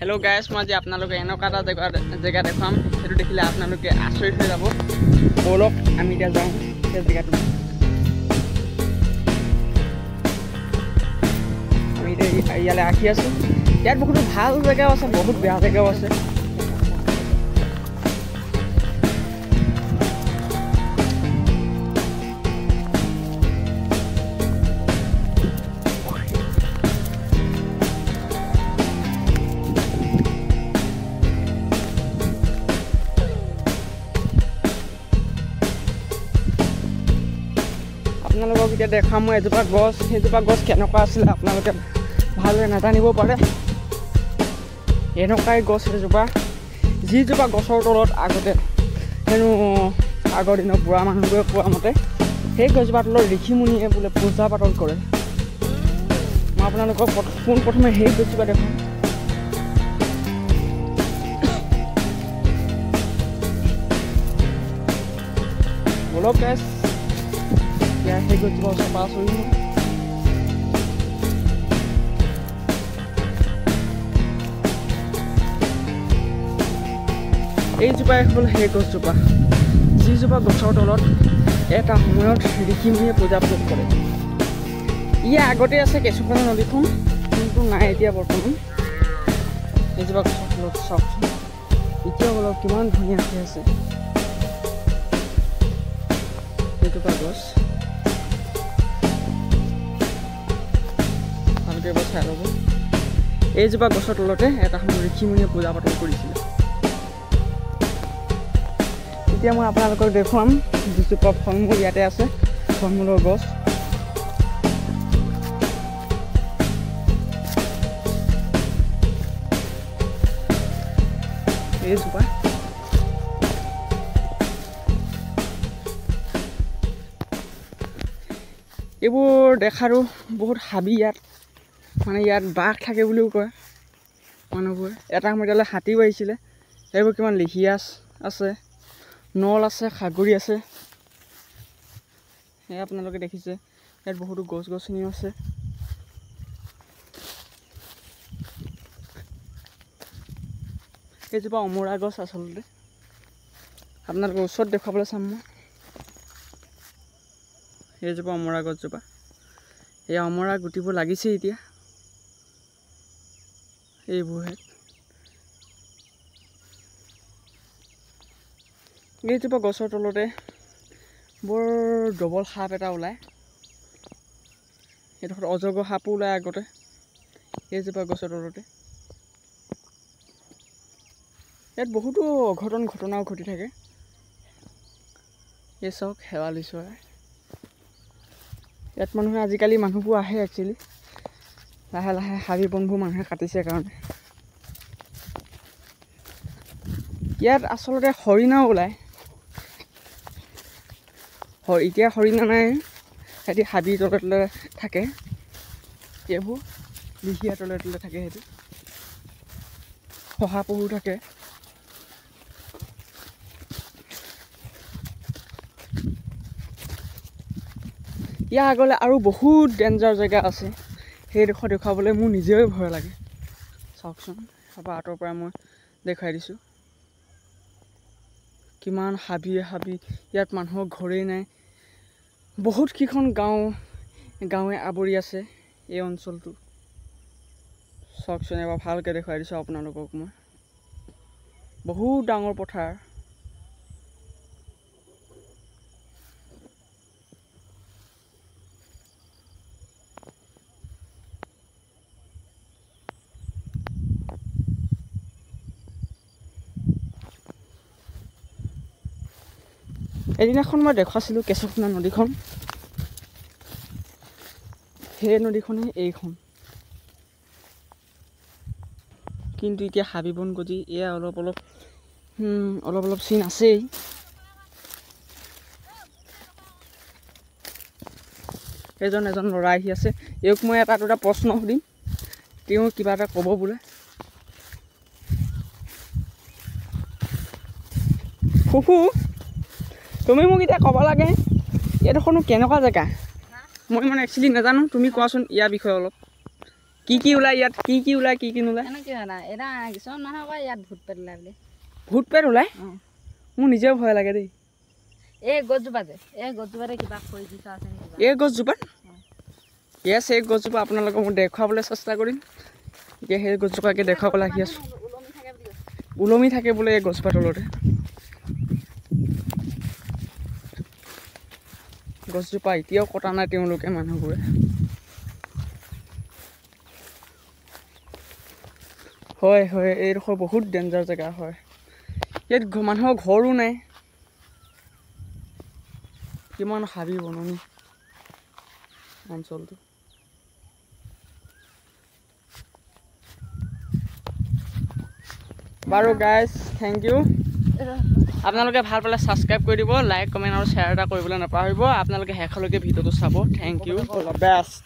Hello' guys, মই আজি আপোনালোকে এনেকুৱা এটা জেগা দেখুৱাম, সেইটো দেখিলে আপোনালোকে আচৰিত হৈ যাব। ব'লক আমি এতিয়া যাওঁ সেই জেগাটো। আমি এতিয়া ইয়ালৈ আহি আছোঁ। ইয়াত বহুতো ভাল জেগাও আছে, বহুত বেয়া জেগাও আছে। আপোনালোকক এতিয়া দেখাম মই এজোপা গছ। সেইজোপা গছ কেনেকুৱা আছিলে আপোনালোকে ভালদৰে নাজানিব পাৰে। এনেকুৱাই গছ এজোপা, যিজোপা গছৰ তলত আগতে হেনো আগৰ দিনৰ বুঢ়া মানুহবোৰে কোৱা মতে সেই গছজোপাৰ তলত ঋষিমুনিয়ে বোলে পূজা পাতল কৰে। মই আপোনালোকক পোনপ্ৰথমে সেই গছজোপা দেখুৱাম। ব'লক গাইজ, এতিয়া সেই গছজোপা ওচৰ পাইছোহি। এইজোপাই হ'ল সেই গছজোপা, যিজোপা গছৰ তলত এটা সময়ত ঋষিমুনিয়ে পূজা পাতল কৰে। ইয়াৰ আগতে আছে কেঁচুখনা নদীখন, কিন্তু নাই এতিয়া বৰ্তমান। এইজোপা গছৰ তলত চাওকচোন, এতিয়াও অলপ কিমান ধুনীয়াকৈ আছে এইজোপা গছ। ভালকৈ এবাৰ চাই ল'ব। এইজোপা গছৰ তলতে এটা সময়ত ঋষিমুনিয়ে পূজা পাতল কৰিছিলে। এতিয়া মই আপোনালোকক দেখুৱাম যিজোপা ফল মূল ইয়াতে আছে, ফল মূলৰ গছ। এইজোপা এইবোৰ দেখাৰো বহুত হাবি ইয়াত, মানে ইয়াত বাঘ থাকে বুলিও কয় মানুহবোৰে। এটা সময়ত ইয়ালৈ হাতীও আহিছিলে। এইবোৰ কিমান লিহিয়া আছে, নল আছে, খাগৰি আছে। সেয়া আপোনালোকে দেখিছে। ইয়াত বহুতো গছ গছনিও আছে। এইজোপা অমৰা গছ আচলতে, আপোনালোকৰ ওচৰত দেখুৱাবলৈ চাম মই। এইজোপা অমৰা গছজোপা, এই অমৰা গুটিবোৰ লাগিছে এতিয়া। এইবোৰহে এইজোপা গছৰ তলতে বৰ ডবল সাপ এটা ওলায়। এইডোখৰত অজগৰ সাপো ওলায় আগতে এইজোপা গছৰ তলতে। ইয়াত বহুতো অঘটন ঘটনাও ঘটি থাকে। এই চাওক শেৱালি চৰাই। ইয়াত মানুহে আজিকালি মানুহবোৰ আহে একচুৱেলি, লাহে লাহে হাবি বনবোৰ মানুহে কাটিছে কাৰণে। ইয়াত আচলতে হৰিণাও ওলায়। এতিয়া হৰিণা নাই, সিহঁতি হাবিৰ তলে তলে থাকে। এইবোৰ লিহিয়া তলে তলে থাকে, সিহঁতি শহাপহু থাকে। ইয়াৰ আগলৈ আৰু বহুত ডেঞ্জাৰ জেগা আছে, সেইডোখৰ দেখুৱাবলৈ মোৰ নিজেই ভয় লাগে। চাওকচোন, তাৰপৰা আঁতৰৰ পৰা মই দেখুৱাই দিছোঁ। কিমান হাবিয়ে হাবি, ইয়াত মানুহৰ ঘৰেই নাই। বহুত কেইখন গাঁৱে আৱৰি আছে এই অঞ্চলটো। চাওকচোন, এবাৰ ভালকৈ দেখুৱাই দিছোঁ আপোনালোকক মই। বহুত ডাঙৰ পথাৰ। এদিনাখন মই দেখুৱাইছিলোঁ কেঁচুখনা নদীখন, সেই নদীখনেই এইখন। কিন্তু এতিয়া হাবি বন গজি এয়া অলপ অলপ অলপ অলপ চিন আছেই। এজন ল'ৰা আহি আছে, এওঁক মই এটা দুটা প্ৰশ্ন সুধিম, তেওঁ কিবা এটা ক'ব বোলে। ফুফু, তুমি মোক এতিয়া ক'ব লাগে এইডোখৰনো কেনেকুৱা জেগা? মই মানে একচুৱেলি নাজানো, তুমি কোৱাচোন ইয়াৰ বিষয়ে অলপ। কি কি ওলায় ইয়াত, কি কি ওলায়, কি কি নোলায়? কিছুমান মানুহ কয় ইয়াত ভূত পেট ওলায় বুলি। ভূত পেট ওলায়? মোৰ নিজেও ভয় লাগে দেই। এই গছজোপা যে, এই গছজোপাতে কিবা খৰি দি থোৱা আছে নেকি? এই গছজোপাত? য়েছ, এই গছজোপা আপোনালোকক মই দেখুৱাবলৈ চেষ্টা কৰিম। এতিয়া সেই গছজোপাকে দেখুৱাবলৈ আহি আছোঁ। ওলমি থাকে বোলে এই গছজোপাৰ তলতে। গছজোপা এতিয়াও কটা নাই তেওঁলোকে, মানুহবোৰে। হয় হয়, এইডোখৰ বহুত ডেঞ্জাৰ জেগা হয়। ইয়াত মানুহৰ ঘৰো নাই, কিমান হাবি বননি অঞ্চলটো। বাৰু গাইজ, thank U. আপোনালোকে ভাল পালে ছাবস্ক্ৰাইব কৰি দিব, লাইক, কমেণ্ট আৰু শ্বেয়াৰ এটা কৰিবলৈ নাপাহৰিব। আপোনালোকে শেষলৈকে ভিডিঅ'টো চাব। Thank you, all the best.